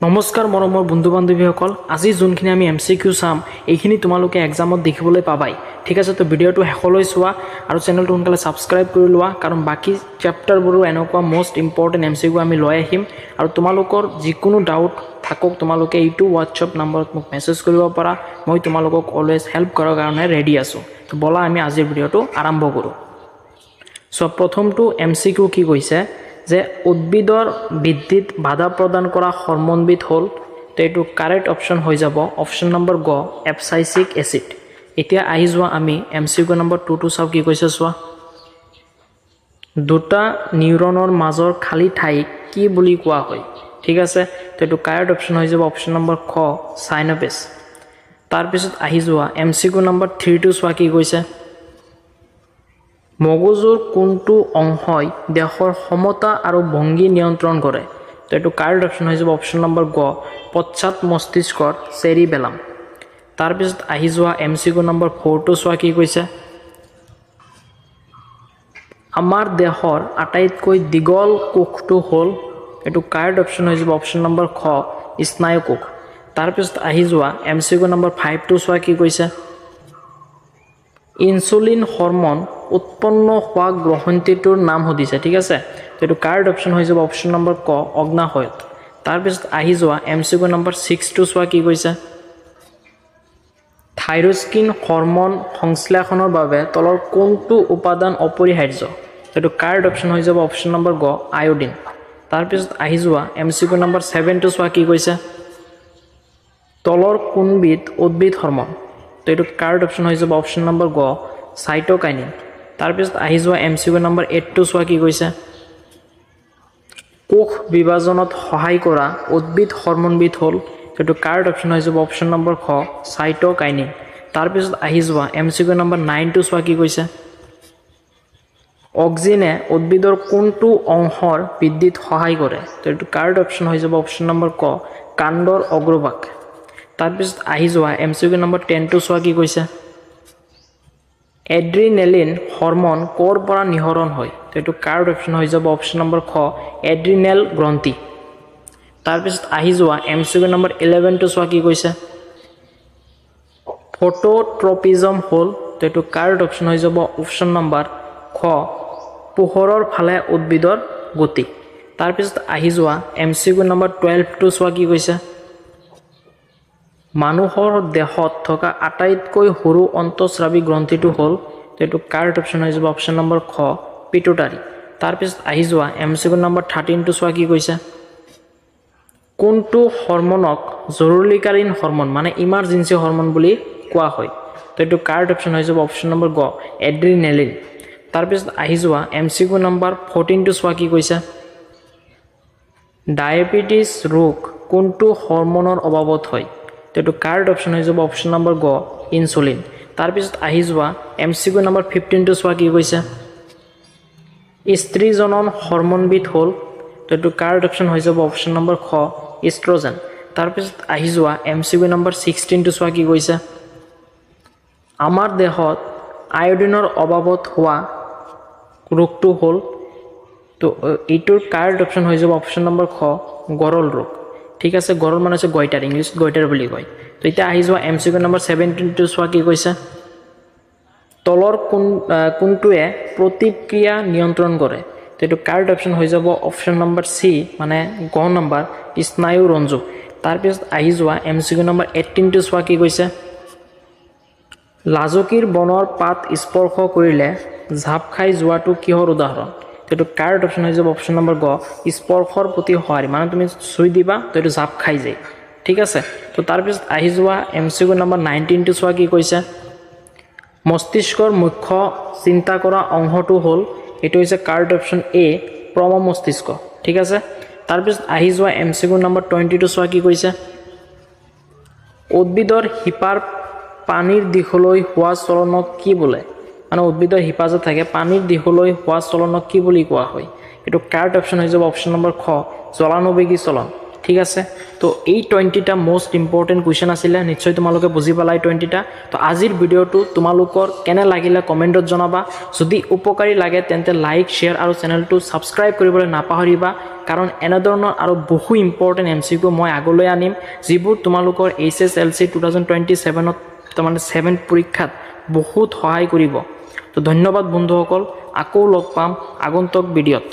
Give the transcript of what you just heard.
নমস্কাৰ মৰমৰ বন্ধু বান্ধৱীসকল, আজি যোনখিনি আমি এম চি কিউ চাম এইখিনি তোমালোকে এক্সামত দেখিবলৈ পাবাই। ঠিক আছে, তো ভিডিঅ'টো শেষলৈ চোৱা আৰু চেনেলটো সোনকালে ছাবস্ক্ৰাইব কৰি লোৱা, কাৰণ বাকী চেপ্টাৰবোৰো এনেকুৱা most important M C Q আমি লৈ আহিম। আৰু তোমালোকৰ যিকোনো ডাউট থাকক, তোমালোকে এইটো হোৱাটছএপ নাম্বাৰত মোক মেছেজ কৰিব পাৰা, মই তোমালোকক অলৱেজ হেল্প কৰাৰ কাৰণে ৰেডি আছোঁ। তো ব'লা আমি আজিৰ ভিডিঅ'টো আৰম্ভ কৰোঁ। চ' প্ৰথমটো এম চি কিউ কি কৈছে যে উদ্ভিদৰ বৃদ্ধিত বাধা প্ৰদান কৰা হৰম'নবিধ হ'ল, তো এইটো কাৰেক্ট অপশ্যন হৈ যাব অপশ্যন নম্বৰ গ, এবচাইচিক এচিড। এতিয়া আহি যোৱা আমি এম চি কিউ নম্বৰ টুটো চাওঁ কি কৈছে চোৱা। দুটা নিউৰনৰ মাজৰ খালী ঠাইক কি বুলি কোৱা হয়? ঠিক আছে, তো এইটো কাৰেক্ট অপশ্যন হৈ যাব অপশ্যন নম্বৰ খ, চাইনপেছ। তাৰপিছত আহি যোৱা এম চি কিউ নম্বৰ থ্ৰীটো চোৱা কি কৈছে, মগজুৰ কোনটো অংশই দেহৰ সমতা আৰু ভংগী নিয়ন্ত্ৰণ কৰে? তো এইটো কাৰেক্ট অপশ্যন হৈ যাব অপশ্যন নম্বৰ গ, পশ্চাৎ মস্তিষ্কৰ চেৰিবেলাম। তাৰপিছত আহি যোৱা এম চি কিউ নম্বৰ ফ'ৰটো চোৱা কি কৈছে, আমাৰ দেহৰ আটাইতকৈ দীঘল কোষটো হ'ল, এইটো কাৰেক্ট অপশ্যন হৈ যাব অপশ্যন নম্বৰ খ, স্নায়ুকোষ। তাৰপিছত আহি যোৱা এম চি কিউ নম্বৰ ফাইভটো চোৱা কি কৈছে, ইনচুলিন হৰম'ন উৎপন্ন হোৱা গ্ৰন্থিটোৰ নাম সুধিছে। ঠিক আছে, তো এইটো কাৰেক্ট অপশ্যন হৈ যাব অপশ্যন নম্বৰ ক, অগ্নাশয়ত। তাৰপিছত আহি যোৱা এম চি কিউ নম্বৰ ছিক্সটো চোৱা কি কৈছে, থাইৰস্কিন হৰম'ন সংশ্লেষণৰ বাবে তলৰ কোনটো উপাদান অপৰিহাৰ্য? এইটো কাৰেক্ট অপশ্যন হৈ যাব অপশ্যন নম্বৰ গ, আয়োডিন। তাৰপিছত আহি যোৱা এম চি কিউ নম্বৰ ছেভেনটো চোৱা কি কৈছে, তলৰ কোনবিধ উদ্ভিদ হৰম'ন? তো এইটো কাৰেক্ট অপশ্যন হৈ যাব অপশ্যন নম্বৰ গ, চাইট'কাইনিন। তাৰপিছত আহি যোৱা এম চি কিউ নম্বৰ এইটটো চোৱা কি কৈছে, কোষ বিভাজনত সহায় কৰা উদ্ভিদ হৰম'নবিধ হ'ল, এইটো কাৰেক্ট অপশ্যন হৈ যাব অপশ্যন নম্বৰ খ, চাইট'কাইনিন। তাৰপিছত আহি যোৱা এম চি কিউ নম্বৰ নাইনটো চোৱা কি কৈছে, অক্সিনে উদ্ভিদৰ কোনটো অংশৰ বৃদ্ধিত সহায় কৰে? তো এইটো কাৰেক্ট অপশ্যন হৈ যাব অপশ্যন নম্বৰ ক, কাণ্ডৰ অগ্ৰভাগ। তাৰপিছত আহি যোৱা এম চি কিউ নম্বৰ টেনটো চোৱা কি কৈছে, এড্ৰিনেলিন হৰম'ন ক'ৰ পৰা নিহৰণ হয়? তো এইটো কাৰেক্ট অপশ্যন হৈ যাব অপশ্যন নম্বৰ খ, এড্ৰিনেল গ্ৰন্থি। তাৰপিছত আহি যোৱা এম চি কিউ নম্বৰ ইলেভেনটো চোৱা কি কৈছে, ফটোট্ৰপিজম হ'ল, তো এইটো কাৰেক্ট অপশ্যন হৈ যাব অপশ্যন নম্বৰ খ, পোহৰৰ ফালে উদ্ভিদৰ গতি। তাৰপিছত আহি যোৱা এম চি কিউ নম্বৰ টুৱেলভটো চোৱা কি কৈছে, মানুহৰ দেহত থকা আটাইতকৈ সৰু অন্তঃস্ৰাৱী গ্ৰন্থিটো হ'ল, তো এইটো কাৰেক্ট অপশ্যন হৈ যাব অপশ্যন নম্বৰ খ, পিটুটাৰী। তাৰপিছত আহি যোৱা এম চি কিউ নম্বৰ থাৰ্টিনটো চোৱা কি কৈছে, কোনটো হৰম'নক জৰুৰীকালীন হৰম'ন মানে ইমাৰ্জেঞ্চি হৰম'ন বুলি কোৱা হয়? তো এইটো কাৰেক্ট অপশ্যন হৈ যাব অপশ্যন নম্বৰ গ, এড্ৰিনেলিন। তাৰপিছত আহি যোৱা এম চি কিউ নম্বৰ ফ'ৰটিনটো চোৱা কি কৈছে, ডায়েবেটিছ ৰোগ কোনটো হৰম'নৰ অভাৱত হয়? তো এইটো কাৰেক্ট অপশ্যন হৈ যাব অপশ্যন নম্বৰ গ, ইনচুলিন। তাৰপিছত আহি যোৱা এম চি কিউ নম্বৰ ফিফটিনটো চোৱা কি কৈছে, স্ত্ৰীজনন হৰম'নবিধ হ'ল, তো এইটো কাৰেক্ট অপশ্যন হৈ যাব অপশ্যন নম্বৰ খ, ইষ্ট্ৰজেন। তাৰপিছত আহি যোৱা এম চি কিউ নম্বৰ ছিক্সটিনটো চোৱা কি কৈছে, আমাৰ দেহত আয়োডিনৰ অভাৱত হোৱা ৰোগটো হ'ল, তো এইটোৰ কাৰেক্ট অপশ্যন হৈ যাব অপশ্যন নম্বৰ খ, গৰল ৰোগ। ঠিক আছে, গৰল মানে হৈছে গইটাৰ, ইংলিছত গইটাৰ বুলি কয়। তো এতিয়া আহি যোৱা এম চি কিউ নম্বৰ ছেভেণ্টিনটো চোৱা কি কৈছে, তলৰ কোনটোৱে প্ৰতিক্ৰিয়া নিয়ন্ত্ৰণ কৰে? তো এইটো কাৰেক্ট অপশ্যন হৈ যাব অপশ্যন নম্বৰ চি মানে গ নম্বৰ, স্নায়ু ৰঞ্জু। তাৰপিছত আহি যোৱা এম চি কিউ নম্বৰ এইটিনটো চোৱা কি কৈছে, লাজুকীৰ বনৰ পাত স্পৰ্শ কৰিলে ঝাপ খাই যোৱাটো কিহৰ উদাহৰণ? তো এইটো কাৰেক্ট অপশ্যন হৈ যাব অপশ্যন নম্বৰ গ, স্পৰ্শৰ প্ৰতি সঁহাৰি, মানে তুমি চুই দিবা তো এইটো ঝাপ খাই যায়। ঠিক আছে, তো তাৰপিছত আহি যোৱা এম চি কিউ নম্বৰ নাইনটিনটো চোৱা কি কৈছে, মস্তিষ্কৰ মুখ্য চিন্তা কৰা অংশটো হ'ল, এইটো হৈছে কাৰেক্ট অপশ্যন এ, প্ৰম মস্তিষ্ক। ঠিক আছে, তাৰপিছত আহি যোৱা এম চি কিউ নম্বৰ টুৱেণ্টিটো চোৱা কি কৈছে, উদ্ভিদৰ শিপাৰ পানীৰ দিশলৈ হোৱা চলনক কি বোলে? মানে উদ্ভিদৰ শিপা যে থাকে পানীৰ দিশলৈ হোৱা চলনক কি বুলি কোৱা হয়? এইটো কাৰেক্ট অপশ্যন হৈ যাব অপশ্যন নম্বৰ খ, জলানুবেগী চলন। ঠিক আছে, তো এই 20টা মষ্ট ইম্পৰ্টেণ্ট কুৱেশ্যন আছিলে, নিশ্চয় তোমালোকে বুজি পালা এই 20টা। তো আজিৰ ভিডিঅ'টো তোমালোকৰ কেনে লাগিলে কমেণ্টত জনাবা। যদি উপকাৰী লাগে তেন্তে লাইক, শ্বেয়াৰ আৰু চেনেলটো ছাবস্ক্ৰাইব কৰিবলৈ নাপাহৰিবা। কাৰণ এনেধৰণৰ আৰু বহু ইম্পৰ্টেণ্ট এম চি কিউ মই আগলৈ আনিম, যিবোৰ তোমালোকৰ এইচ এছ এল চি 2027ত, তাৰমানে 7 পৰীক্ষাত বহুত সহায় কৰিব। তো ধন্যবাদ বন্ধুসকল, আকৌ লগ পাম আগন্তুক ভিডিঅ'ত।